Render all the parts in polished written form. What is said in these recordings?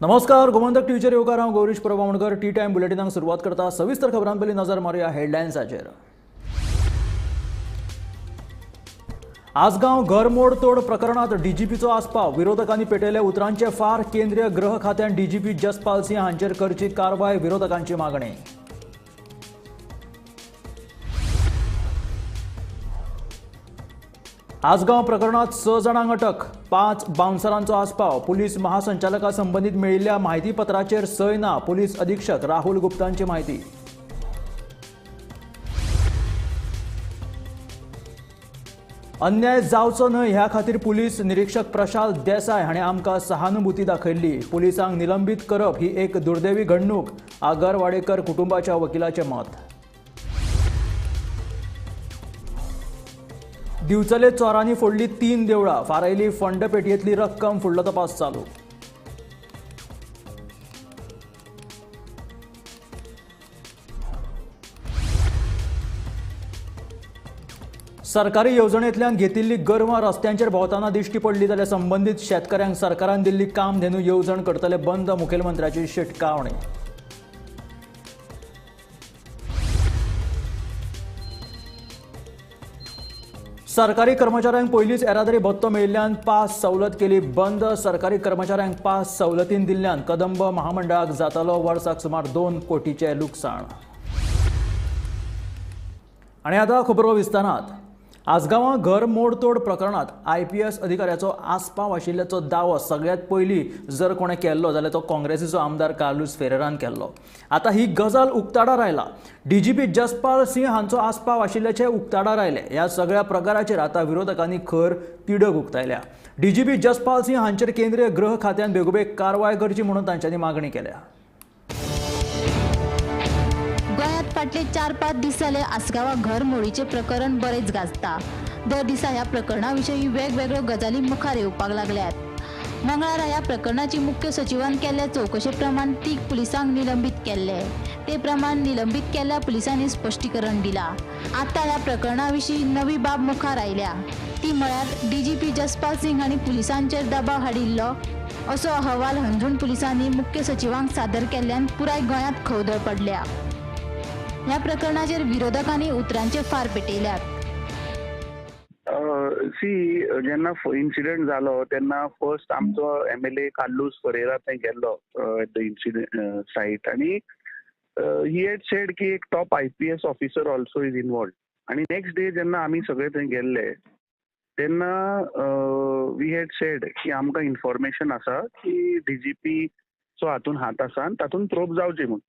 नमस्कार, गोमंतक टीव्हीचेर येवकार. हांव गौरीश प्रभामणकर. टी टायम बुलेटिनाक सुरवात करता. सविस्तर खबरां पयलीं नजर मारुया हेडलायन्साचेर. आसगांव घर मोडतोड प्रकरणात डीजीपीचो आस्पाव. विरोधकांनी पेटयले उतरांचे फार. केंद्रीय गृह खात्यान डीजीपी जसपाल सिंह हांचेर करची कारवाय, विरोधकांची मागणी. आसगांव प्रकरणात 6 जाणांक अटक, 5 बाउन्सरांचो आस्पाव. पुलीस महासंचालका संबंदीत मेळिल्ल्या माहितीपत्राचेर सय ना, पुलीस अधीक्षक राहुल गुप्तांची माहिती. अन्याय जावचो न्हय ह्या खातीर पुलीस निरीक्षक प्रशाल देसाय हाणें आमकां सहानुभूती दाखयल्ली. पुलिसांक निलंबीत करप ही एक दुर्दैवी घडणूक, आगरवाडेकर कुटुंबाच्या वकिलाचें मत. दिवचले चोरांनी फोडली 3 देवळां, फारायली फंड पेटयेंतली रक्कम, फुडलो तपास चालू. सरकारी येवजणेंतल्यान घेतिल्ली गोरवां रस्त्यांचेर भोंवतना दिश्टी पडली जाल्यार संबंदीत शेतकऱ्यांक सरकारान दिल्ली कामधेनू येवजण करतले बंद, मुखेलमंत्र्याची शिटकावणी. सरकारी कर्मचाऱ्यांक पयलींच येरादारी भत्तो मेळिल्ल्यान पास सवलत केली बंद. सरकारी कर्मचाऱ्यांक पास सवलतीन दिल्ल्यान कदंब महामंडळाक जातालो वर्साक सुमार 2 कोटीचें लुकसाण. आनी आतां खबरो विस्तारात. आसगांवां घर मोडतोड प्रकरणात IPS अधिकाऱ्याचो आस्पाव आशिल्ल्याचो दावो सगळ्यांत पयलीं जर कोणें केल्लो जाल्यार तो काँग्रेसीचो आमदार कार्लूस फेरेरान केल्लो. आतां ही गजाल उक्ताडार आयला. डीजीपी जसपाल सिंह हांचो आस्पाव आशिल्ल्याचें उक्ताडार आयलें. ह्या सगळ्या प्रकाराचेर आतां विरोधकांनी खर तिडक उक्तायल्या. डीजीपी जसपाल सिंह हांचेर केंद्रीय गृह खात्यान बेगोबेग कारवाय करची म्हणून तांच्यांनी मागणी केल्या. गोंयांत फाटले 4-5 दीस जाले आसगांवां घर मोडीचें प्रकरण बरेंच गाजता. दर दिसा ह्या प्रकरणा विशीं वेगवेगळ्यो गजाली मुखार येवपाक लागल्यात. मंगळारा ह्या प्रकरणाची मुख्य सचिवान केल्ल्या चवकशे प्रमाण 3 पुलिसांक निलंबीत केल्ले. ते प्रमाण निलंबीत केल्ल्या पुलिसांनी स्पश्टीकरण दिलां. आतां ह्या प्रकरणा विशीं नवी बाब मुखार आयल्या. ती म्हळ्यार डीजीपी जसपाल सिंग हांणी पुलिसांचेर दबाव हाडिल्लो असो अहवाल हणजूण पुलिसांनी मुख्य सचिवांक सादर केल्ल्यान पुराय गोंयांत खवदळ पडल्या. ह्या प्रकरणाचेर विरोधकांनी उतरांचे फार पेटयल्यात. सी, जेन्ना इन्सिडंट जालो तेन्ना फर्स्ट आमचो MLA Carlos Ferreira थंय गेल्लो एट the incident site आनी he had said की एक top IPS officer also is involved. आनी नेक्स्ट डे जेन्ना आमी सगळे थंय गेल्ले तेन्ना we had said की आमकां इन्फॉर्मेशन आसा की DGP चो हातून हात आसा आनी तातूंत प्रोब जावची म्हूण.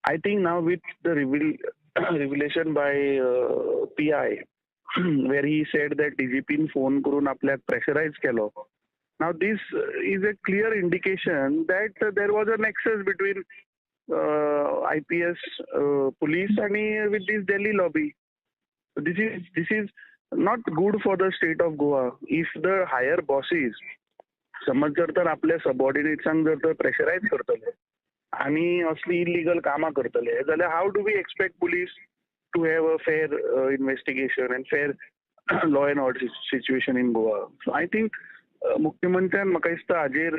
I think now with the revelation by PI, where he said that DGP in phone करून आपल्याक pressurize केलो. Now this is a clear indication that there was a nexus between IPS police and with this Delhi lobby. This is not good for the state of Goa. If the higher bosses, समज जर तर आपल्या सबऑर्डिनेट्सांक जर तर pressurise करतले आनी असली illegal कामां करतले जाल्यार how do we expect police to have a fair investigation and fair law and order situation in Goa. So I think मुख्यमंत्र्यान म्हाका दिसता हाजेर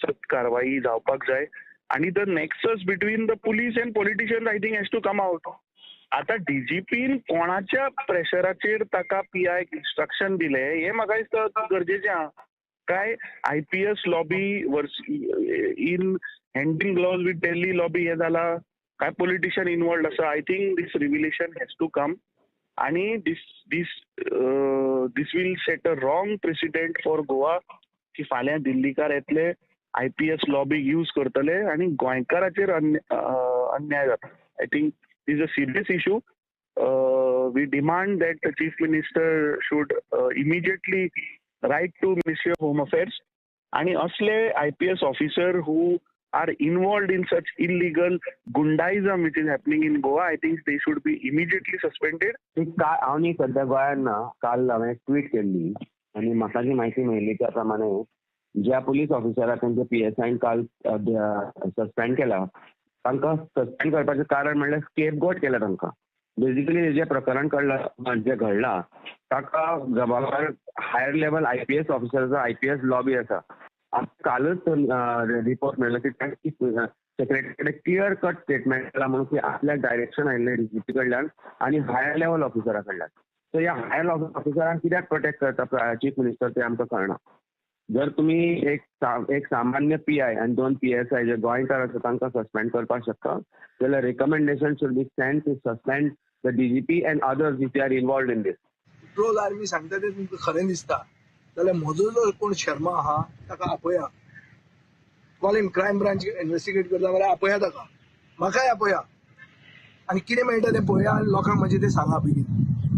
सक्त कारवाई जावपाक जाय आनी the nexus between the police and politicians I think has to come out. आतां डीजीपीन कोणाच्या प्रेशराचेर ताका PI instruction दिलें हें म्हाका दिसता गरजेचें आहा. काय IPS lobby in hand in gloves with Delhi lobby हे जाला, काय पॉलिटिशियन इन्वॉल्ड आसा. I think this revelation has to come आनी this this this will set a wrong precedent for Goa की फाल्यां दिल्लीकार येतले, IPS lobby use करतले आनी गोंयकाराचेर अन्याय जाता. I think is a serious issue. We demand that the chief minister should immediately write to Ministry of Home Affairs आणि असले IPS officer who are involved in such illegal goondaism which is happening in Goa, I think they should be immediately suspended. हांव न्ही सद्या गोंयांत ना, काल हांवें tweet केल्ली आनी म्हाका जी म्हायती मेळ्ळी त्या प्रमाणे ज्या पुलीस ऑफिसराक तांच्या PSI काल सस्पेंड केला तांकां सस्पेंड करपाचें कारण म्हणल्यार स्केपगोट केला तांकां. बेसिकली जे प्रकरण कडला जे घडला ताका जबाबदार हायर लेवल IPS ऑफिसराचो IPS lobby आसा. कालच रिपोर्ट मेळ्ळो की सेक्रेटरी कडेन क्लियर कट स्टेटमेंट केला म्हणून की आपल्याक डायरेक्शन आयिल्लें डीजीपी कडल्यान आनी हायर लेवल ऑफिसरा कडल्यान. सो ह्या हायर ऑफिसरांक कित्याक प्रोटेक्ट करता चीफ मिनिस्टर ते आमकां कळना. जर तुमी एक सामान्य पीआय आनी 2 PSI जे गोंयकार आसा तांकां सस्पेंड करपाक शकता जाल्यार recommendation should be send to suspend the DGP and others if they are involved in this. Troll army सांगता ते तुमकां खरें दिसता जाल्यार म्हजो जो कोण शर्मा आहा ताका आपया, call him, crime branch investigate करता जाल्यार आपया ताका, म्हाकाय आपया आनी कितें मेळटा तें पळया आनी लोकांक मातशें तें सांगा बेगीन.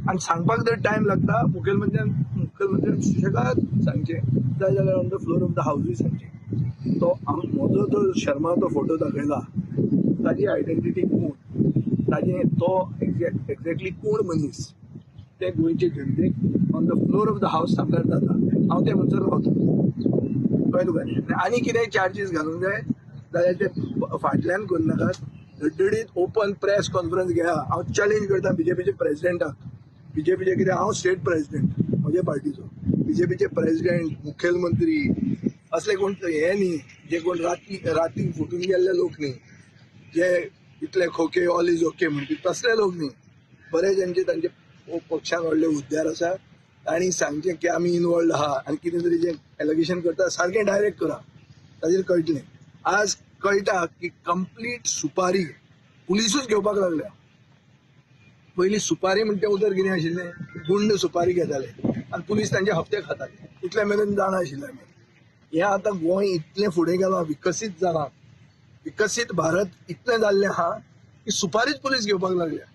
आनी सांगपाक जर टायम लागता मुखेलमंत्र्यान सुशेगाद सांगचें, जाय जाल्यार on the floor of the हावजूय सांगचें. तो म्हजो जो शर्मा तो फोटो दाखयला ताजी आयडेंटिटी कोण, ताजें तो एक्झॅक्टली कोण मनीस ते गोंयचे जनतेक on the floor of the house सांगल्यार जाता. हांव ते म्हणसर रावता, कळ्ळें तुका? आनी कितेंय चार्जीस घालूंक जाय जाल्यार ते फाटल्यान करनाकात, धडधडीत ओपन प्रेस कॉन्फरन्स घेया. हांव चॅलेंज करता बीजेपीचे प्रेसिडेंटाक, बीजेपीचे कितें हांव स्टेट प्रेसिडेंट म्हजे पार्टीचो, बीजेपीचे प्रेसिडेंट मुखेलमंत्री असले कोण हे न्ही जे कोण राती फुटून गेल्ले लोक न्ही, जे इतले खोके ऑल is okay म्हणटी तसले लोक न्ही, बरे जांचे तांचे पक्षान व्हडले हुद्द्यार आसा तांणी सांगचें की आमी इनवॉल्ड आहा आनी कितें तरी जें एलिगेशन करता सारकें डायरेक्ट करा, ताजेर कळटलें. आज कळटा की कंप्लीट सुपारी पुलिसूच घेवपाक लागल्या. पयलीं सुपारी म्हणटे उतर कितें आशिल्लें, गुंड सुपारी घेताले आनी पुलीस तांचे हप्ते खाताले, इतले मेरेन जाणा आशिल्लें आमी. हें आतां गोंय इतलें फुडें गेलां, विकसीत जालां, विकसीत भारत इतलें जाल्लें आहा की सुपारीच पुलीस घेवपाक लागल्या,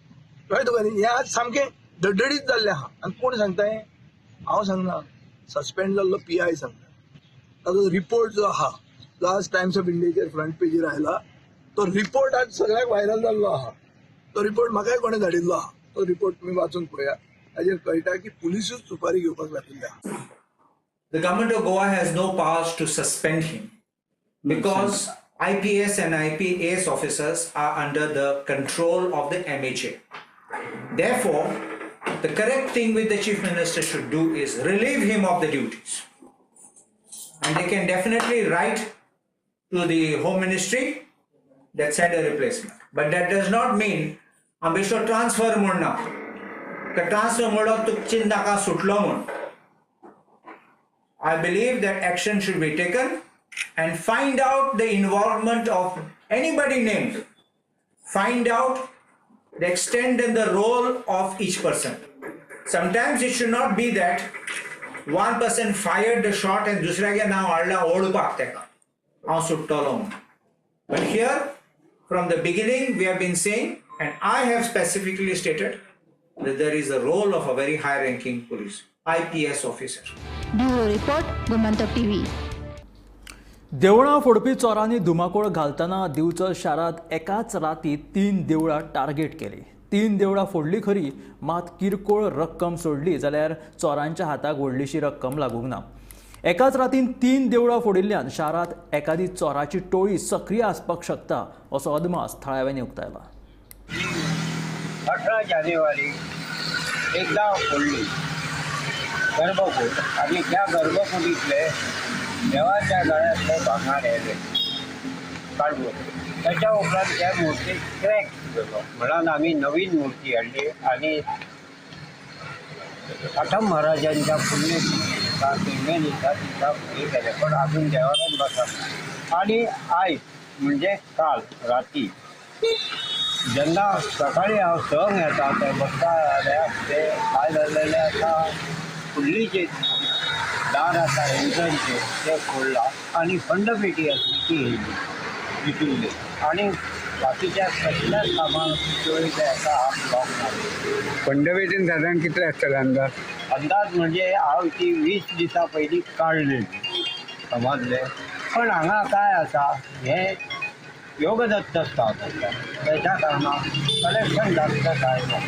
कळ्ळें तुका? हें आज सामकें धडधडीत जाल्लें आहा. आनी कोण सांगता हें? हांव सांगना, सस्पेंड जाल्लो PI सांगता. ताजो रिपोर्ट जो आहा जो आज टायम्स ऑफ इंडियाचेर फ्रंट पेजीर आयला तो रिपोर्ट आज सगळ्याक व्हायरल जाल्लो आहा. तो रिपोर्ट म्हाकाय कोणें धाडिल्लो आहा, तो रिपोर्ट तुमी वाचून पळया, ताजेर कळटा की पुलिसूच सुपारी घेवपाक लागिल्ली आहा. The government of Goa has no powers to suspend him because IPS and IPAS officers are under the control of the MHA. Therefore, the correct thing which the Chief Minister should do is relieve him of the duties. And they can definitely write to the Home Ministry that send a replacement. But that does not mean ambisho transfer म्हणना. Transfer म्हणलो तुक चिंताका सुटलो म्हण. I believe that action should be taken and find out the involvement of anybody named. Find out the extent and the role of each person. Sometimes it should not be that one person fired the shot and दुसऱ्यागे नांव हाडलां ओडपाक तेका हांव सुट्टलो म्हूण. But here, from the beginning, we have been saying, and I have specifically stated, that there is a role of a very high-ranking police, IPS officer. Bureau report, Gomantak TV. देवळां फोडपी चोरांनी धुमाकूळ घालतना दिवचल शारांत एकाच राती 3 देवळां टार्गेट केली. 3 देवळां फोडली खरी, मात किरकोळ रक्कम सोडली जाल्यार चोरांच्या हाताक व्हडलीशी रक्कम लागूंक ना. एकाच रातीन 3 देवळां फोडिल्ल्यान शारांत एकादी चोराची टोळी सक्रीय आसपाक शकता असो अदमास थळाव्यांनी उक्तायला. 18 जानेवारी एकदा फोडली गर्भकूट आणि त्या गर्भकुटीतले देवाच्या गळ्यातले भांगर येले काडून त्याच्या उपरांत त्या मूर्तीक क्रॅक गेलो म्हणून आम्ही नवीन मूर्ती हाडली आणि आठम महाराजांच्या पुण्यतिथी तिन्हे दिसा तिका हे केले, पण अजून देवारान बसत. आणि आयज म्हणजे काल राती जेन्ना सकाळी हांव संक येता ते बसता जाल्यार ते काय जाल्लेलें आसा, फुडली जे दार आसा एंट्रन्सचे ते फोडला आणि फंडपेटी आसली ती येयली विकिल्ली आणि बाकीच्या कसल्याच सामान चोरीचे आसा हात लावंक ना. फंडपेटीन सादारण कितले आसतले अंदाज? अंदाज म्हणजे हांव ती 20 दिसां पयलीं काडलेली समजले, पण हांगा काय आसा हें योगदत्त स्थान आसा त्याच्या कारणान कलेक्शन जास्त काय ना,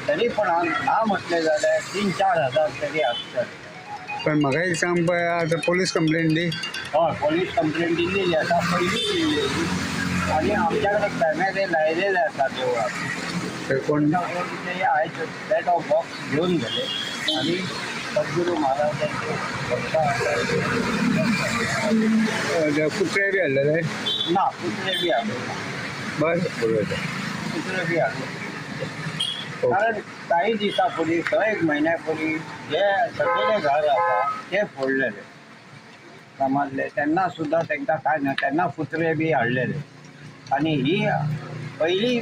तरी पण ना म्हटलें जाल्यार 3-4 हजार तरी आसतले. पण म्हाका एक सांग पळय, आतां पोलीस कंप्लेन दी? हय, पोलीस कंप्लेन दिल्लेली आसा, पयलीं दिल्लेली आनी आमच्या कडेन कॅमेरे लायलेले आसा देवळाक. कोण आयज सेट ऑफ बॉक्स घेवन गेले आनी सद्गुरू महाराजांचे भक्त आसा. कुत्रे बी हाडलेले ना, कुत्रे बी हाडले ना. बरें बरोबर, कुत्रे बी हाडले. कारण काही दिसां पयलीं 6 म्हयन्या पयलीं जे सगळे घर आसा ते फोडलेले समजले, तेन्ना सुद्दां तांकां कांय ना, तेन्ना कुत्रे बी हाडलेले. आनी ही पयली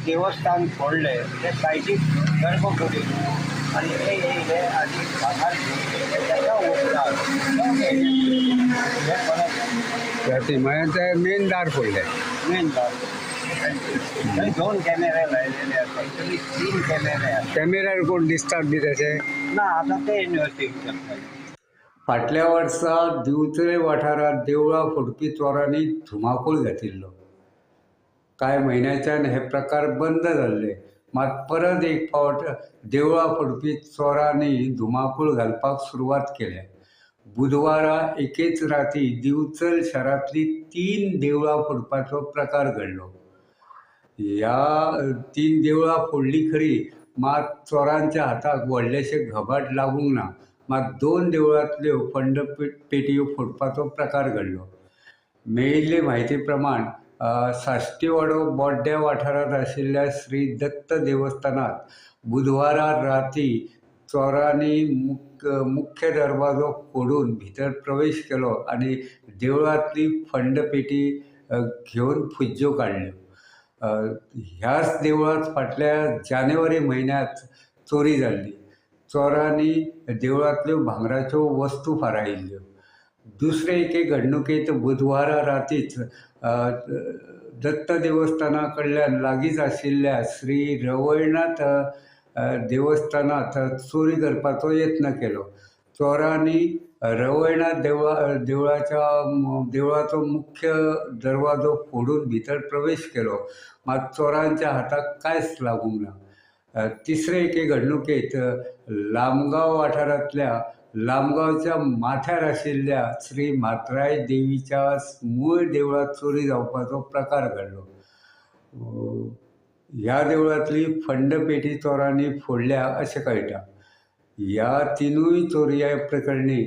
देवस्थान फोडले ते सायडीक गर्भकुडी आनी ते येयले आनी भांगर घेवन गेले. तेच्या उपरांत हे परत मागीर ते मेन दार फोडले. मेन दार थंय 2 कॅमेरे लायलेले आसा, एक्चुअली 3 कॅमेरे आसा. कॅमेऱ्यार कोण दिसतात बी तशें ना, आतां ते इन्वेस्टिगेशन करतले. फाटल्या वर्सा दिवचले वाठारांत देवळां फोडपी चोरांनी धुमाकूळ घातिल्लो. कांय म्हयन्याच्यान हे प्रकार बंद जाल्ले, मात परत एक फावट देवळां फोडपी चोरांनी धुमाकूळ घालपाक सुरवात केल्या. बुधवारा एकेच राती दिवचल शारांतली 3 देवळां फोडपाचो प्रकार घडलो. ह्या 3 देवळां फोडली खरी, मात चोरांच्या हाताक व्हडलेशें घबाड लागूंक ना. मात 2 देवळांतल्यो फंड पेटयो फोडपाचो प्रकार घडलो. मेळिल्ले म्हायती प्रमाण साश्टीवाडो बोड्ड्या वाठारांत आशिल्ल्या श्री दत्त देवस्थानात बुधवारा राती चोरांनी मुख्य दरवाजो फोडून भितर प्रवेश केलो आनी देवळांतली फंड पेटी घेवन फुज्ज्यो काडल्यो. ह्याच देवळांत फाटल्या जानेवारी म्हयन्यांत चोरी जाल्ली. चोरांनी देवळांतल्यो भांगराच्यो वस्तू फारायिल्ल्यो. दुसरे एके घडणुकेंत बुधवारा रातीच दत्त देवस्थाना कडल्यान लागींच आशिल्ल्या श्री रवळनाथ देवस्थानांत चोरी करपाचो यत्न केलो. चोरांनी रवळनाथ देवळाचो मुख्य दरवाजो फोडून भितर प्रवेश केलो, मात चोरांच्या हाताक कांयच लागूंक ना. तिसरे एके घडणुकेंत लामगांव वाठारांतल्या लामगांवच्या माथ्यार आशिल्ल्या श्री म्हात्राय देवीच्या मूळ देवळांत चोरी जावपाचो प्रकार घडलो. ह्या देवळांतली फंड पेटी चोरांनी फोडल्या अशें कळटा. ह्या 3 चोरयां प्रकरणी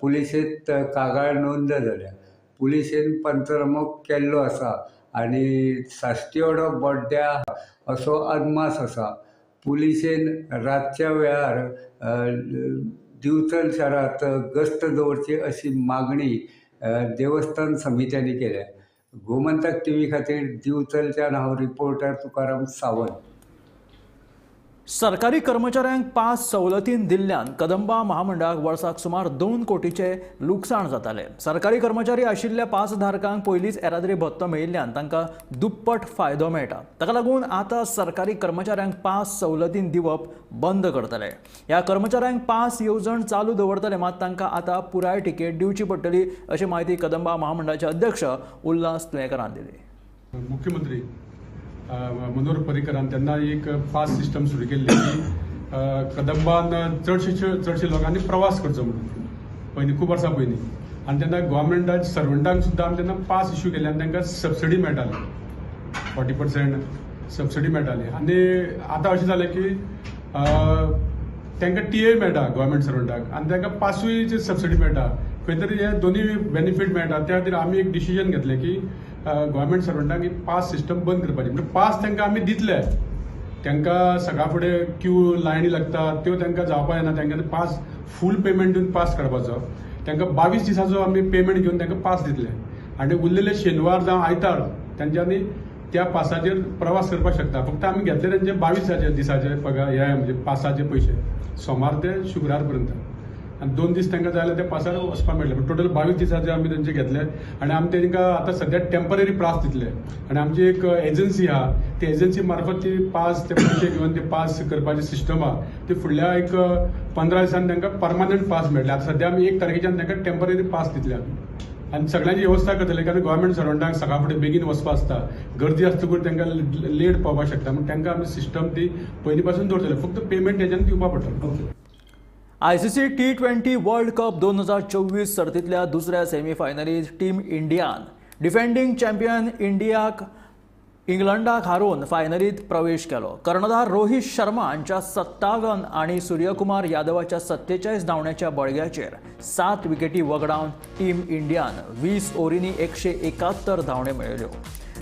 पुलिशेंत कागाळ नोंद जाल्या. पुलिशेन पंचनामो केल्लो आसा आनी साश्टीवाडो बोड्ड्या असो अदमास आसा. पुलिशेन रातच्या वेळार दिवचल शारांत गस्त दवरची अशी मागणी देवस्थान समित्यांनी केल्या. गोमंतक टीव्ही खातीर दिवचलच्यान हांव रिपोर्टर तुकाराम सावंत. सरकारी कर्मचाऱ्यांक 5 सवलतीन दिल्ल्यान कदंबा महामंडळाक वर्साक सुमार 2 कोटीचे लुकसाण जाताले. सरकारी कर्मचारी आशिल्ल्या 5 धारकांक पयलींच येरादारी भत्तो मेळिल्ल्यान तांकां दुप्पट फायदो मेळटा. ताका लागून आतां सरकारी कर्मचाऱ्यांक 5 सवलतीन दिवप बंद करतले. ह्या कर्मचाऱ्यांक 5 येवजण चालू दवरतले, मात तांकां आतां पुराय तिकेट दिवची पडटली अशी म्हायती कदंबा महामंडळाचे अध्यक्ष उल्हास तुयेंकारान दिली. मुख्यमंत्री मनोहर पर्रीकरान तेन्ना एक पास सिस्टम सुरू केल्ली की कदंबान चडशे लोकांनी प्रवास करचो म्हणून पयलीं खूब वर्सां पयलीं, आनी तेन्ना गव्हर्मेंटान सर्वंटांक सुद्दां आमी तेन्ना पास इश्यू केले आनी तांकां सबसिडी मेळटाली, 40% सबसिडी मेळटाली. आनी आतां अशें जालें की तांकां टी ए मेळटा गव्हर्मेंट सर्वंटाक आनी तांकां पासूय सबसिडी मेळटा. खंय तरी हे दोनूय बेनिफीट मेळटा. त्या खातीर आमी एक डिसिजन घेतलें की गव्हर्मेंट सर्वंटांक एक पास सिस्टम बंद करपाची. म्हणजे पास तांकां आमी दितले, तांकां सकाळ फुडें क्यू लायनी लागता त्यो तांकां जावपा जायना, तांकां पास फूल पेमेंट दिवन पास काडपाचो. तांकां 22 दिसाचो आमी पेमेंट घेवन तांकां पास दितले आनी उरलेले शेनवार जावं आयतार तांच्यांनी त्या पासाचेर प्रवास करपाक शकता. फक्त आमी घेतले तांचे 22 दिसाचे पगार हे म्हणजे पासाचे पयशे सोमार ते शुक्रार पर्यंत, आनी 2 दीस तांकां जाय जाल्यार त्या पासार वचपाक मेळटलें. पण टोटल 22 दिसाचे आमी तांचे घेतले आनी आमी तांकां आतां सद्या टेंपररी पास दितले. आनी आमची एक एजन्सी आहा, ती एजन्सी मार्फत ती पास ते पयशे घेवन ते पास करपाची सिस्टम आहा ती फुडल्या एक 15 दिसान तांकां परमनंट पास मेळटले. आतां सद्या आमी 1 तारखेच्यान तांकां टेंपररी पास दितले आमी. आनी सगळ्यांची वेवस्था करतले, कारण गव्हर्मेंट सर्वंटांक सकाळ फुडें बेगीन वचपा आसता, गर्दी आसतकूच तांकां लेट पावपाक शकता, म्हूण तांकां आमी सिस्टम ती पयलीं पासून दवरतले. फक्त पेमेंट तेज्यान दिवपा पडटलें. ICC T20 world cup 2024 सर्तीतल्या दुसऱ्या सेमीफायनलीत टीम इंडियान डिफेंडींग चॅम्पियन इंग्लंडाक हारोवन फायनलीत प्रवेश केलो. कर्णधार रोहित शर्मा हांच्या 57 आनी सूर्यकुमार यादवाच्या 47 धांवड्यांच्या बळग्याचेर 7 विकेटी वगडावन टीम इंडियान 20 ओव्हरींनी 171 धांवड्यो मेळयल्यो.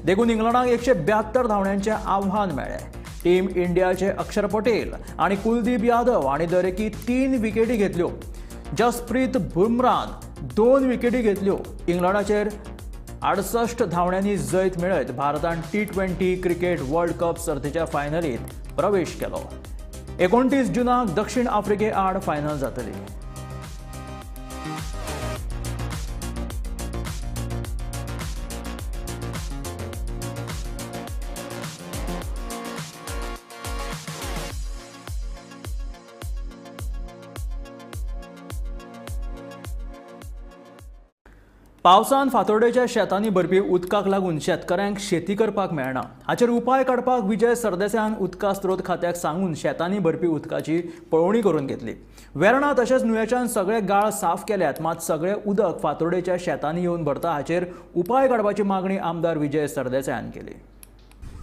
देखून इंग्लंडाक 172 धांवड्यांचें आव्हान मेळ्ळें. टीम इंडियाचे अक्षर पटेल आनी कुलदीप यादव हांणी दरेकी 3 विकेटी घेतल्यो. जसप्रीत बुमरान 2 विकेटी घेतल्यो. इंग्लंडाचेर 68 धांवड्यांनी जैत मेळयत भारतान T20 cricket world cup सर्तीच्या फायनलीत प्रवेश केलो. 29 जूनाक दक्षिण आफ्रिके आड फायनल जातली. पावसान फातोर्डेच्या शेतांनी भरपी उदकाक लागून शेतकऱ्यांक शेती करपाक मेळना. हाचेर उपाय काडपाक विजय सरदेसायान उदका स्रोत खात्याक सांगून शेतांनी भरपी उदकाची पळोवणी करून घेतली. वेर्णा तशेंच नुवेंच्यान सगळे गाळ साफ केल्यात, मात सगळे उदक फातोर्डेच्या शेतांनी येवन भरता. हाचेर उपाय काडपाची मागणी आमदार विजय सरदेसायान केली.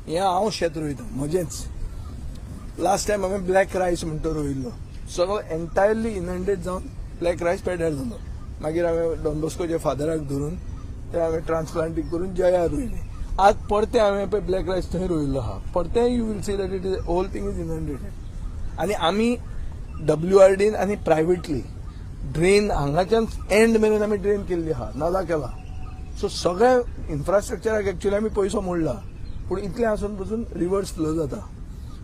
हें हांव शेत रोयता म्हजेंच. लास्ट टायम हांवें ब्लॅक रायस म्हणटो रोयिल्लो, सगळो एन्टायरली इनंडेट जावन ब्लॅक रायस पेड्यार जालो. मागीर हांवें डॉन बॉस्कोच्या फादराक धरून ते हांवें ट्रान्सप्लांटींग करून जया रोयली. आज परतें हांवें पळय ब्लॅक रायस थंय रोयिल्लो आहा, परतें you will see that it is whole thing is inundated. आनी आमी WRDन आनी प्रायवेटली ड्रेन हांगाच्यान एंड मेरेन आमी ड्रेन केल्ली आहा, नाला केला. सो सगळ्या इन्फ्रास्ट्रक्चराक एक्चुअली आमी पयसो मोडला, पूण इतलें आसून पसून रिवर्स फ्लो जाता.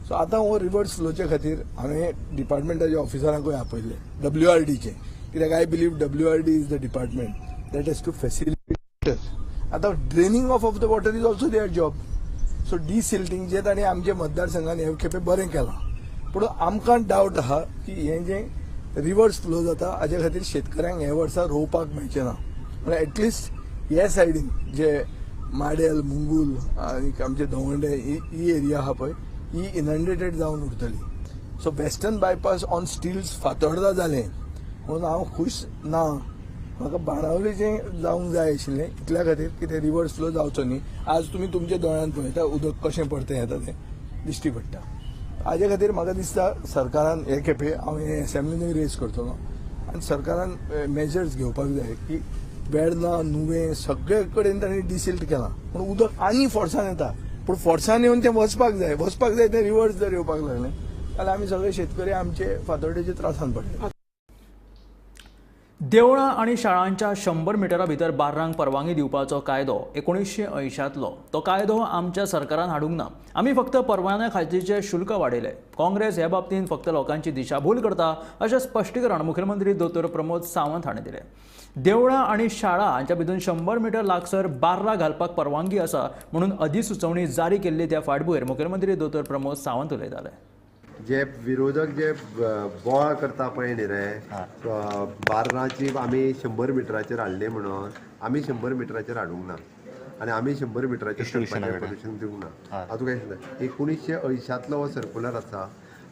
सो आतां हो रिवर्स फ्लोचे खातीर हांवें डिपार्टमेंटाच्या ऑफिसरांकूय आपयले, WRDचे, कित्याक I believe WRD is the department that has to facilitate. आतां draining off of the water is also their job. So desilting जे तांणी आमच्या मतदारसंघान हे खेपे बरें केलां, पूण आमकां डावट आहा की हें जें रिवर्स फ्लो जाता हाजे खातीर शेतकऱ्यांक हे वर्सा रोवपाक मेळचें ना. म्हळ्यार एटलिस्ट हे सायडीन जे माडेल, मुंगूल आनी आमचे दवंडे ही एरिया आहा पळय, ही इनंडेटेड जावन उरतली. So western bypass on stilts Fatorda जालें म्हणून हांव खूश ना. म्हाका बाणावलेचें जावंक जाय आशिल्लें, इतल्या खातीर की ते रिवर्स फ्लो जावचो न्ही. आज तुमी तुमच्या दोळ्यान पळयता उदक कशें परतें येता तें दिश्टी पडटा. हाजे खातीर म्हाका दिसता सरकारान हे खेपे हांव हे एसेंब्लीनूय रेज करतलो आनी सरकारान मेजर्स घेवपाक जाय की वेर्णा, नुवें सगळे कडेन तांणी डिसिल्ट केलां, पूण उदक आनी फोर्सान येता. पूण फोर्सान येवन तें वचपाक जाय, वचपाक जाय तें रिवर्स जर येवपाक लागलें जाल्यार आमी सगळे शेतकरी आमचे फातोर्डेचे त्रासान पडले. देवळां आनी शाळांच्या 100 मिटरा भितर बार्रांक परवानगी दिवपाचो कायदो 1980तलो. तो कायदो आमच्या सरकारान हाडूंक ना. आमी फक्त परवान्या खातीरचे शुल्क वाडयले. काँग्रेस हे बाबतींत फक्त लोकांची दिशाभूल करता अशें स्पश्टीकरण मुख्यमंत्री दोतोर प्रमोद सावंत हांणी दिलें. देवळां आनी शाळा हांच्या भितर 100 मिटर लागसर बार्रां घालपाक परवानगी आसा म्हणून अधिसुचोवणी जारी केल्ली त्या फाटभूंयेर मुख्यमंत्री दोतोर प्रमोद सावंत उलयताले. जे विरोधक जे बोळ करता पळय न्ही रे, बार्रांची आमी 100 मिटराचेर हाडले म्हणून आमी 100 मिटराचेर हाडूंक ना आनी आमी 100 मिटराचेर परमिशन दिवंक ना. हांव तुका सांगता 1980तलो हो सर्कुलर आसा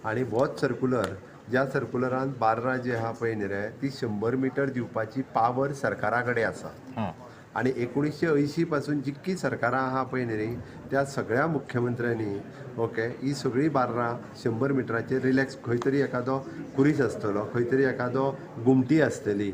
आनी होच सर्कुलर ज्या सर्कुलरान बार्रां जी आहा पळय न्ही रे ती 100 मिटर दिवपाची पावर सरकारा कडेन आसा. आनी 1980 पासून जितकी सरकारां आहा पळय न्ही रे त्या सगळ्या मुख्यमंत्र्यांनी ओके ही सगळीं बार्रां 100 मिटराचेर रिलॅक्स, खंय तरी एखादो कुरीस आसतलो, खंय तरी एखादो गुमटी आसतली,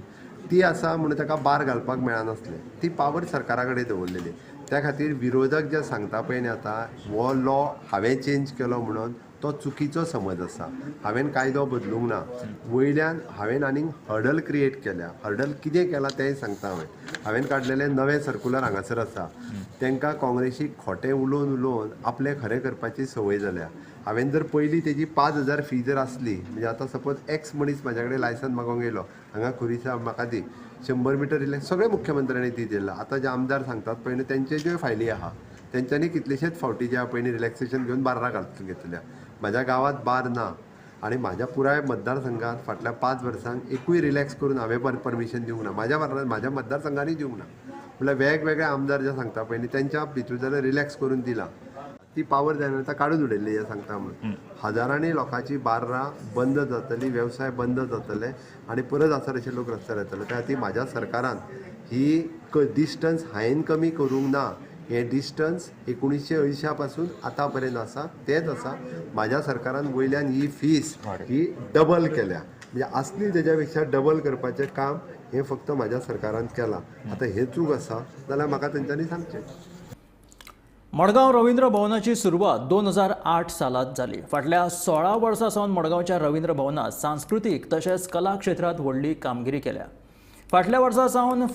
ती आसा म्हणून ताका बार घालपाक मेळनासलें. ती पावर सरकारा कडेन दवरलेली. त्या खातीर विरोधक जे सांगता पळय न्ही आतां हो लॉ हांवें चेंज केलो म्हणून तो चुकीचो समज आसा. हांवें कायदो बदलूंक ना, वयल्यान हांवें आनीक हर्डल क्रिएट केल्या. हर्डल कितें केलां तेंय सांगता. हांवें काडलेलें नवें सर्कुलर हांगासर आसा. तांकां काँग्रेसीक खोटें उलोवन उलोवन आपलें खरें करपाची संवय जाल्या. हांवें जर पयलीं तेजी 5000 फी जर आसली, म्हणजे आतां सपोज एक्स मनीस म्हाज्या कडेन लायसन मागोंक येयलो, हांगा खुरीसा म्हाका दी 100 मिटर रिलॅक्स, सगळे मुख्यमंत्र्यांनी ती दिला. आतां जे आमदार सांगतात पळय न्ही तेंचे ज्यो फायली आहा तेंच्यांनी कितलेशेच फावटी जे पळय न्ही रिलॅक्सेशन घेवन बार्रां घालून घेतल्या. म्हाज्या गांवांत बार ना आनी म्हाज्या पुराय मतदारसंघात फाटल्या 5 वर्सांक एकूय रिलॅक्स करून हांवें परमिशन दिवंक ना. म्हाज्या मतदारसंघांनी दिवंक ना. म्हणल्यार वेगवेगळे आमदार जे सांगता पळय न्ही तेंच्या भितूर जाल्यार रिलॅक्स करून दिलां. ती पावर जायना आतां काडून उडयल्ली हें सांगता म्हणून हजारांनी लोकांची बार्रां बंद जातली, वेवसाय बंद जातले आनी परत आसा अशे लोक रस्त्यार येतले. त्या खातीर म्हाज्या सरकारान ही डिस्टन्स हांवें कमी करूंक ना हें डिस्टन्स 1980 पासून आतां पर्यंत आसा तेंच आसा. म्हाज्या सरकारान वयल्यान ही फीस ही डबल केल्या, म्हणजे आसली तेज्या पेक्षा डबल करपाचें काम हें फक्त म्हाज्या सरकारान केलां. आतां हें चूक आसा जाल्यार म्हाका तेंच्यांनी सांगचें. मडगांव रवींद्र भवनाची सुरवात 2008 सालांत जाली. फाटल्या 16 वर्सां सावन मडगांवच्या रवींद्र भवनांत सांस्कृतीक तशेंच कला क्षेत्रांत व्हडली कामगिरी केल्या. फाटल्या वर्सां सावन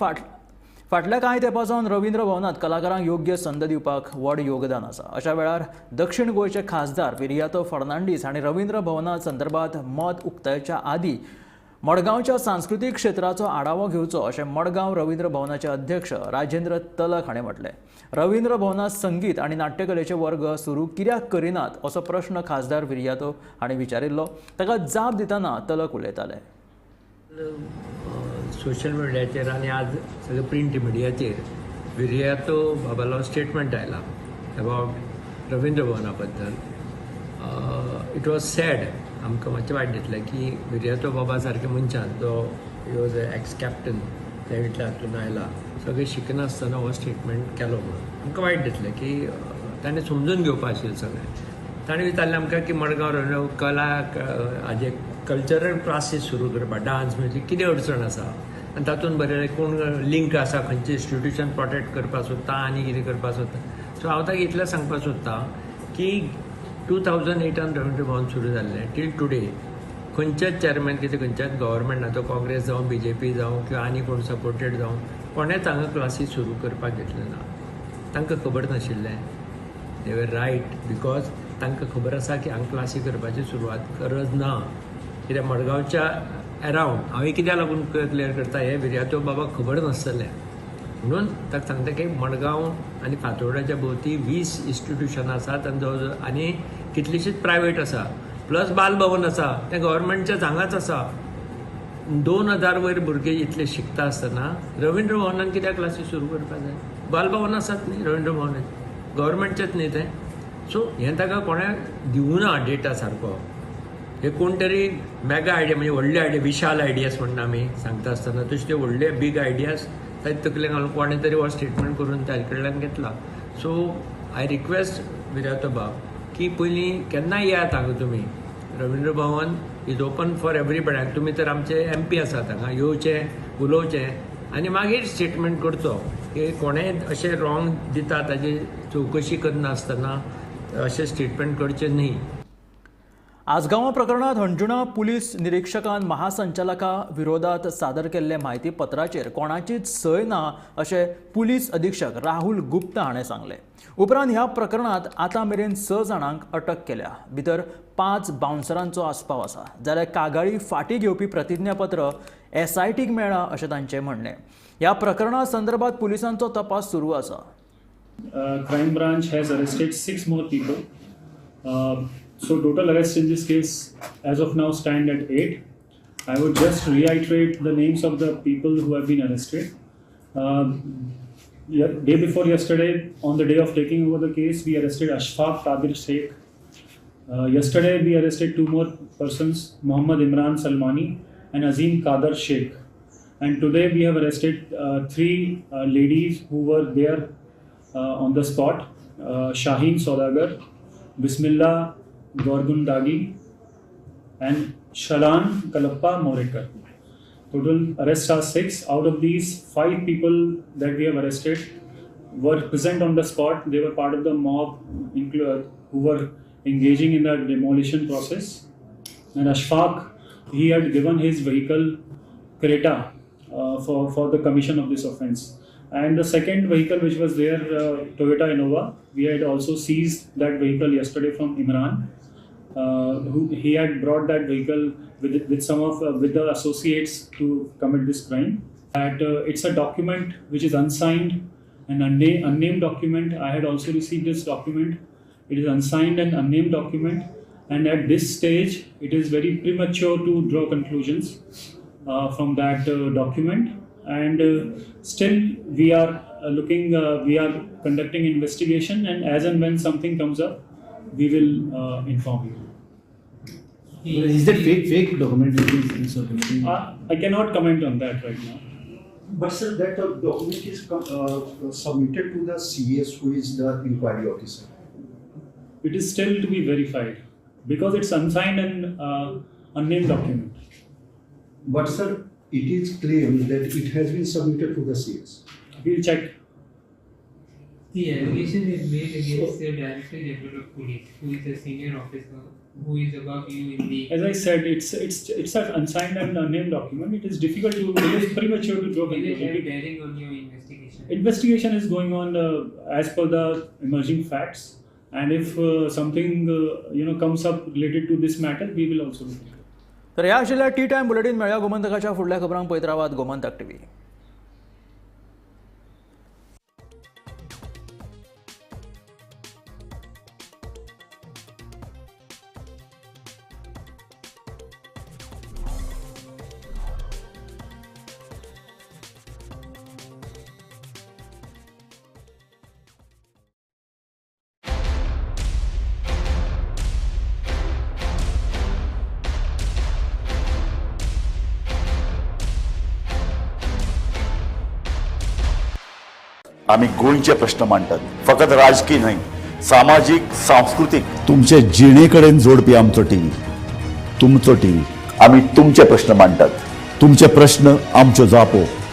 फाटल्या कांय तेंपा सावन रवींद्र भवनांत कलाकारांक योग्य संद दिवपाक व्हड योगदान आसा. अशा वेळार दक्षिण गोंयचे खासदार विरियातो फर्नांडीस हांणी रवींद्र भवना संदर्भात मत उक्तायच्या आदी मडगांवच्या सांस्कृतीक क्षेत्राचो आढावो घेवचो अशें मडगांव रवींद्र भवनाचे अध्यक्ष राजेंद्र तलक हाणें म्हटलें. रवींद्र भवनांत संगीत आनी नाट्यकलेचे वर्ग सुरू कित्याक करिनात असो प्रश्न खासदार विरियातो हाणें विचारिल्लो. ताका जाप दितना तलक उलयताले. सोशल मिडियाचेर आनी आज सगळे प्रिंट मिडियाचेर विरियातो बाबालो स्टेटमेंट आयला अबावट रवींद्र भवना बद्दल. It was sad, आमकां मातशें वायट दिसलें की विरियातो बाबा सारके मनशान जो he was a ex captain त्या इतल्या हातून आयला, सगळें शिकनासतना हो स्टेटमेंट केलो म्हणून आमकां वायट दिसलें की ताणें समजून घेवपा आशिल्लें सगळें. ताणें विचारलें आमकां की मडगांव रवींद्र कला हाजे कल्चरल क्लासीस सुरू करपाक, डान्स म्युजीक कितें अडचण आसा आनी तातूंत बरें कोण लिंक आसा, खंयचें इन्स्टिट्यूशन प्रोटेक्ट करपाक सोदता आनी कितें करपाक सोदता. सो हांव ताका इतलें सांगपाक सोदता की 2008 रवींद्र भवन सुरू जाल्लें टील टुडे खंयच्याच चॅरमॅन कितें खंयच्याच गव्हर्मेंटान, तो काँग्रेस जावं बीजेपी जावं किंवा आनी कोण सपोर्टेड जावं, कोणेंच हांगा क्लासीस सुरू करपाक घेतलें ना. तांकां खबर नाशिल्लें. दे वर रायट because तांकां खबर आसा की हांगा क्लासी करपाची सुरवात गरज ना. कित्याक मडगांवच्या एरावंड हांवें कित्याक लागून क्लियर करता हें विरियातो बाबा खबर नासतलें म्हणून ताका सांगता की मडगांव आनी फातोर्डाच्या भोंवती 20 इन्स्टिट्युशनां आसात आनी जवळ जवळ आनी कितलीशींच प्रायवेट आसा, प्लस बालभवन आसा, तें गव्हर्मेंटच्याच हांगाच आसा. 2000 वयर भुरगे इतले शिकता आसतना रवींद्र भवनान कित्याक क्लासीस सुरू करपाक जाय? बालभवन आसात न्ही रवींद्र भवनान, गव्हर्मेंटचेंच न्ही तें. सो हें ताका कोणें दिवना डेटा सारको. हे कोण तरी मेगा आयडिया म्हणजे व्हडले आयडिया, विशाल आयडियाज म्हणटा आमी सांगता आसतना, तशे ते व्हडले बीग आयडियाज ताजे तकले घालून कोणें तरी हो स्टेटमेंट करून ताजे कडल्यान घेतला. सो I request Viriato बाब की पयलीं केन्नाय येयात हांगा तुमी. Ravindra Bhavan is open for everybody. आनी तुमी तर आमचे एमपी आसात, हांगा येवचें, उलोवचें आनी मागीर स्टेटमेंट करचो की कोणेंय अशें रॉंग दिता ताजी चवकशी करनासतना अशें स्टेटमेंट करचें न्ही. आसगांव प्रकरणात हणजुणा पुलीस निरीक्षकान महासंचालका विरोधात सादर केल्ले म्हायती पत्राचेर कोणाचीच सय ना अशें पुलीस अधीक्षक राहुल गुप्ता हाणें सांगलें. उपरांत ह्या प्रकरणात आतां मेरेन 6 जाणांक अटक केल्या. भितर 5 बाउन्सरांचो आस्पाव आसा. जाल्यार कागाळी फाटीं घेवपी प्रतिज्ञापत्र एसआयटीक मेळ्ळां अशें तांचें म्हणणें. ह्या प्रकरणा संदर्भात पुलिसांचो तपास सुरू आसा. Crime branch has arrested 6 more people. So total arrests in this case as of now stand at 8. I would just reiterate the names of the people who have been arrested. Day before yesterday, on the day of taking over the case, we arrested Ashfaq Qadir Sheikh. Yesterday we arrested 2 more persons, Muhammad Imran Salmani and Azim Qadir Sheikh. And today we have arrested 3 ladies who were there on the spot, Shaheen Saudagar, Bismillah Gorgundagi and Shalan Kalappa Morekar. Total arrests are 6. Out of these, 5 people that we have arrested were present on the spot. They were part of the mob who were engaging in the demolition process. And Ashfaq, he had given his vehicle Creta for the commission of this offence. And the second vehicle which was there, Toyota Innova, we had also seized that vehicle yesterday from Imran, who he had brought that vehicle with some of with the associates to commit this crime. That it's a document which is unsigned and unnamed document. I had also received this document. It is unsigned and unnamed document, and at this stage it is very premature to draw conclusions from that document. And still we are looking, we are conducting investigation, and as and when something comes up, we will inform you. Is that fake document? I cannot comment on that right now. But sir, that document is submitted to the CS, who is the inquiry officer. It is still to be verified because it's unsigned and unnamed document. But sir, it is claimed that it has been submitted to the CS. We'll check. The allegation is made against the Director General of Police, who is a senior officer, who is above you in the. As I said, it's an unsigned and unnamed document. It is difficult to, it is premature to draw Will it have conclusion. bearing on your investigation? Investigation is going on as per the emerging facts, and if something comes up related to this matter, we will also look into it. तर ह्या आशिल्ल्या T time bulletin मेळया गोमंतकाच्या फुडल्या खबरांक पळयत रावात Gomantak TV. आमी गोंयचे प्रश्न मांडटात, फकत राजकीय न्हय, सामाजीक, सांस्कृतीक, तुमचे जिणे कडेन जोडपी आमचो टीव्ही, तुमचो टीव्ही. आमी तुमचे प्रश्न मांडटात, तुमचे प्रश्न आमच्यो जापो.